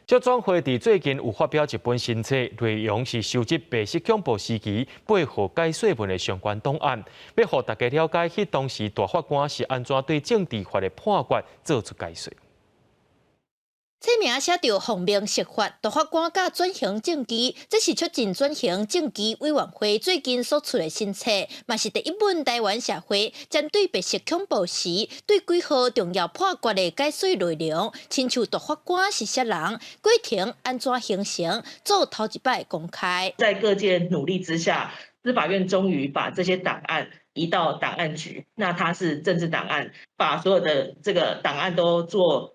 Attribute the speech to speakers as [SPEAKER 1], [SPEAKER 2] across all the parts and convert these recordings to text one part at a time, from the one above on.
[SPEAKER 1] 促轉會佇最近有發表一本新冊，內容是收集白色恐怖時期八號解說文的相關檔案，欲予大家了解彼當時大法官是按怎對政治法的判決做出解說。
[SPEAKER 2] 冊名寫著鳳鳴釋法，大法官佮轉型正義，這是促進轉型正義委員會最近所出的新冊，嘛是第一本台灣社會針對白色恐怖時對幾號重要判決的解說內容，親像大法官是啥人，過程按怎形成，做頭一擺公開。
[SPEAKER 3] 在各界努力之下，司法院終於把這些檔案移到檔案局，那它是政治檔案，把所有的這個檔案都做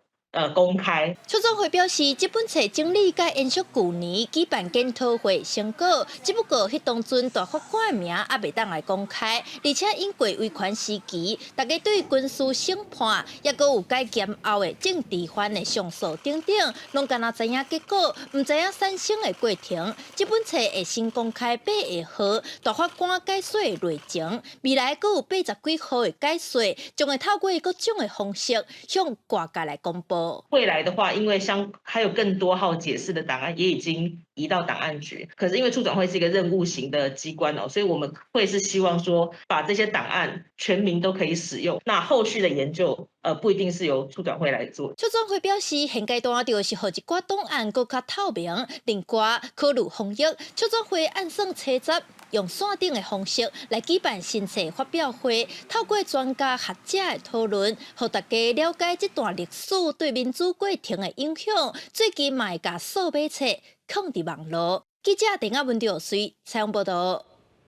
[SPEAKER 3] 公開。
[SPEAKER 2] 促轉會表示，這本冊整理佮延續舊年舉辦檢討會成果，只不過彼當陣大法官的名猶未當來公開，而且因過威權時期，大家對軍事審判，抑閣有解嚴後的政治犯的上訴等等，攏敢若知影結果，毋知影產生的過程。這本冊會先公開八號大法官解說的內容，未來閣有80幾號的解說，將會透過各種的方式向外界來公布。
[SPEAKER 3] 未來的話，因為像還有更多號解釋的檔案也已經移到檔案局，可是因為促轉會是一個任務型的機關哦，所以我們會是希望說把這些檔案全民都可以使用。那後續的研究，不一定是由促轉會來做。
[SPEAKER 2] 促轉會表示，現階段就是予一寡檔案閣較透明，另外考慮防疫，促轉會按算初十用線頂的方式來舉辦新冊發表會，透過專家學者的討論，予大家了解這段歷史對民主過程的影響。最近嘛會共數碼冊放佇網路。記者鄧亞文、劉水採訪報導。